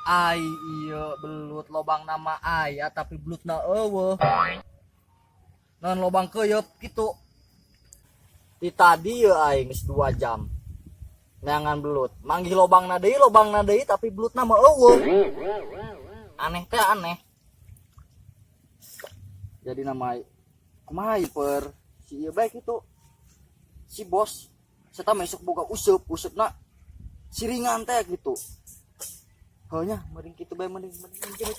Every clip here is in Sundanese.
Ai iya belut lobang nama aya tapi belutna eueuh. Naon lobang keuyeup kitu. Ti tadi ye aing geus 2 jam neangan belut. Manggih lobangna deui tapi belutna mah eueuh. Aneh teh aneh. Jadi nama kumaha ieu per si ieu bae kitu. Si bos serta mesuk boga useup, useupna siringan teh gitu. Heuh nya meureun kitu bae mending mending.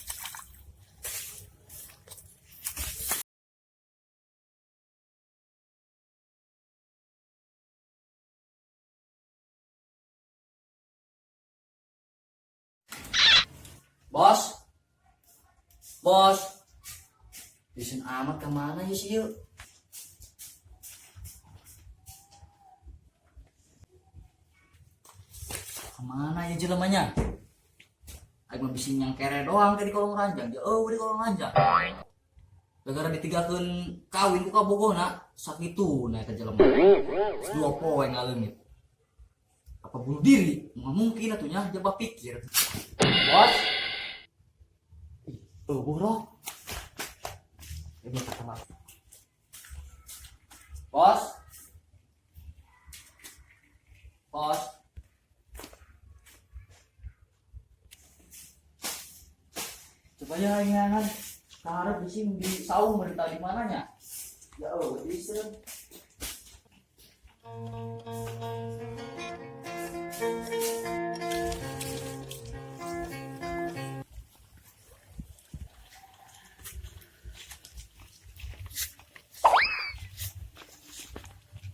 Bos, bos, isin amat kemana ya sih yuk? Kemana ya jelemanya? Aing mah bisi nyangkere doang ke di kolong ranjang, jauh di kolong ranjang. Gara-gara ditinggalkeun kawin ku kabogona, sakitu na eta jelema. Geus 2 poe ngaleungit. Apa bunuh diri? Nggak mungkin atuh nya, coba pikir. Bos. Ih, eueuh roh. Ini kata maaf. Bos. Bos. Coba ya ingat. Kaharep di sini di saung merintah di mananya? Ya oh, di sini.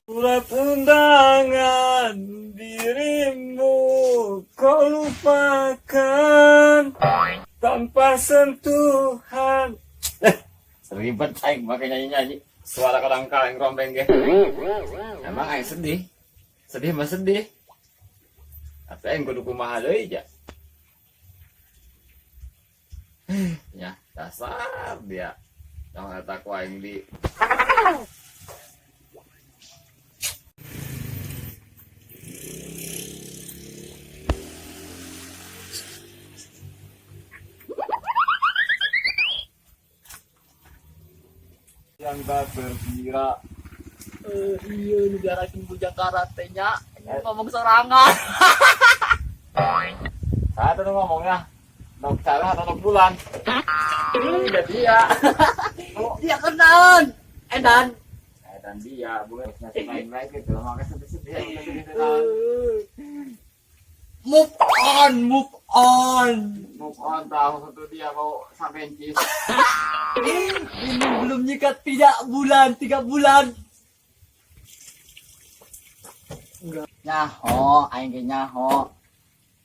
Surat undangan dirimu kau lupakan tanpa sentuhan. Ribet aing make nyanyi-nyanyi. Suara kadang kaleng rombeng ge. Emang aing sedih. Sedih mah sedih. Tapi aing kudu kumaha deui ja. Ya, dasar dia. Jangan kata ku aing di yang tak terkira. Iya, negara sing bujang karate nya. Ngomong sorangan. Saya tuh ngomongnya dok salah atau dok bulan. Tidak dia. Dia kenalan. Edan. Edan dia, bukan ngasih main-main gitu. Makanya sedih-sedih, sedih-sedih. Move on, move on. Move on tahu satu dia mau sampai cis. Ini belum nyikat 3 bulan, 3 bulan. Nyaho, aing ge nyaho.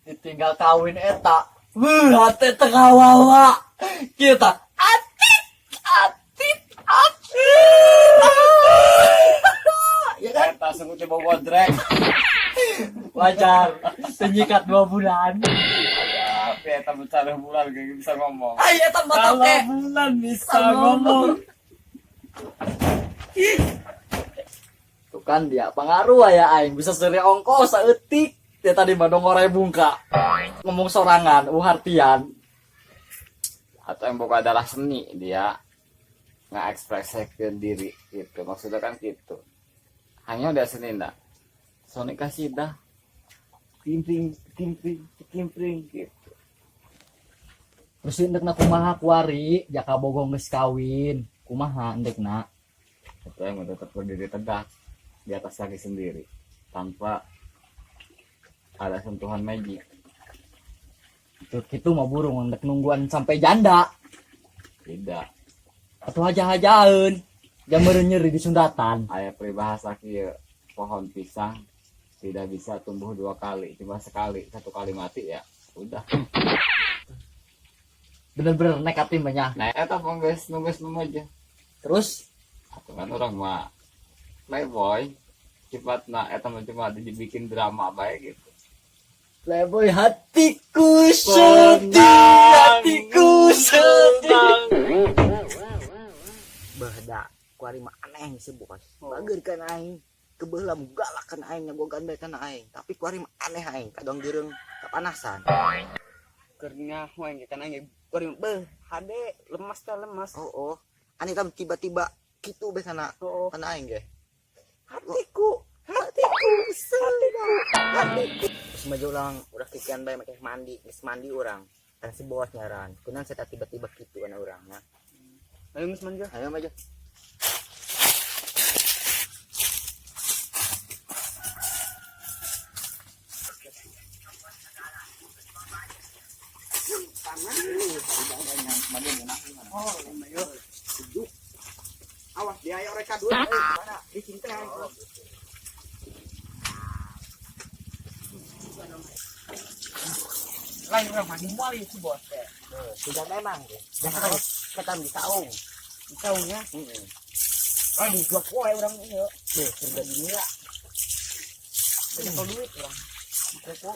Ditinggal kawin eta. Wuh, hate teu kawawa. Kieu tah. Atit, atit, atit. Ya kan? Eta sungguh coba bodrek. Wajar, tenyikat 2 bulan. Tapi eta bicara bulan gak bisa ngomong. Ay, eta mah Kalau toke. bulan bisa Bisa ngomong. ngomong. Tuh kan dia pengaruh ya aing bisa seri ongkos saeutik. Dia tadi mah dongore bungka. Ngomong sorangan, uhartian. Atau yang boga adalah seni dia ngekspresikan diri gitu. Maksudnya kan gitu. Hanya udah seni ndak. Sony kasih dah. Kimpring, kimpring, kimpring gitu. Terus endekna kumaha kuari jaka bogo geus kawin. Kumaha endekna? Itu yang tetap berdiri tegak di atas kaki sendiri tanpa ada sentuhan magic. Itu kitu mah burung endek nungguan sampai janda. Tidak. Atuh haja-hajaeun. Jameureun nyeri di sundatan. Aya peribahasa kieu, pohon pisang tidak bisa tumbuh 2 kali, cuma sekali, 1 kali mati ya udah. Bener-bener nekat timnya. Nah, eta mah geus nunggu nunggu aja. Terus? Atuh kan orang mah playboy, sifatna eta mah cuma dibikin drama bae gitu. Playboy hatiku sedih, hatiku sedih. Bahda, kuari mah aneh sih bos. Bager kan aing, kebelah galak kan aing, nyagogan bae kan aing. Tapi kuari mah aneh aing, kadang gereng kepanasan. Keur nyaho aing kan aing kuari beuh hade lemas teh lemas. Oh. Ani tam tiba-tiba kitu be sana. Oh. Kana aing ge. Hatiku, hatiku, hatiku, hatiku. Terus maju ulang, udah kikian bae make mandi, geus mandi urang. Kan si bos nyaran. Kunaon saya tiba-tiba kitu ana urang nya. Ayo geus mandi. Ayo maju. Oh, ayo. Sejuk. Awas dia ayo reka dua. Mana? Dicinta. Lain orang mandi mual itu bos teh. Sudah memang ge. Jangan ketam di saung. Di saungnya. Heeh. Lain dua poe urang ieu. Deh, surga dunia. Banyak duit urang. Reko.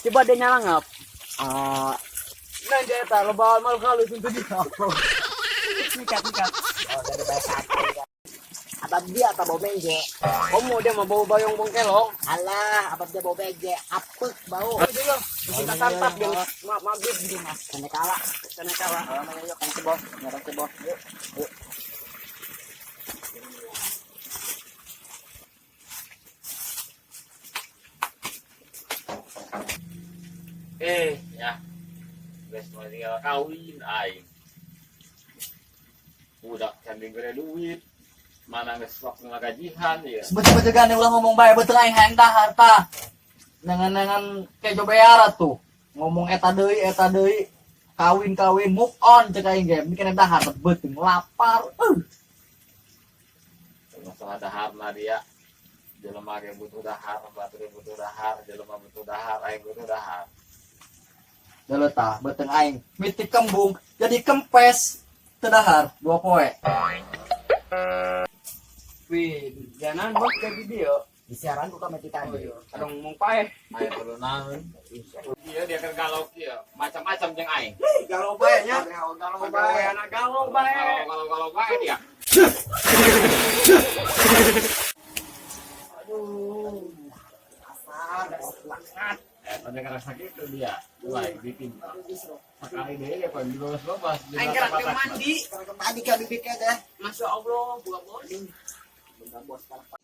Coba dia nyala ngap. Ah, Nah, dia eta loba mal kalau itu dia. Nikat nikat. oh dari bahasa Abab dia apa bau benje? Komo dia mah bau bayong bongkelong. Alah, abab dia bau benje, apek bau. Ayo yo, kita santap dan maghrib gitu mas. Kena kalah. Kena kalah. Oh, mana yuk kan si bos, nyerang si bos. Yuk. Yuk. Ya. Geus mah tinggal kawin aing. Budak can dibere duit. Mana geus waktu gajihan ya. Sebut-sebut juga nih ulah ngomong bae betul aing hayang dahar tah. Nengan-nengan kejo beara tuh. Ngomong eta deui kawin-kawin move on cek aing ge. Mikirna dahar beuteung lapar. Masalah daharna dia. Jelema ge butuh dahar, batur butuh dahar, jelema butuh dahar, aing butuh dahar. Deuleu tah beuteung aing mitik kembung jadi kempes teu dahar 2 poe. Wih, jangan bos kayak video. Di siaran ku kami tadi. Kadang ngomong paeh. Aing perlu naon. Iya dia kan galau kieu, macam-macam jeung aing. Galau bae nya. Galau bae, anak galau bae. Galau galau bae dia. Aduh. Asal banget. Ada ngerasa gitu dia. Mulai ditimpa. Sekali deh dia paling dibabas-babas. Aing gerak ke mandi. Mandi ka bibitnya teh. Masya Allah, buka bos. Buka bos sekarang.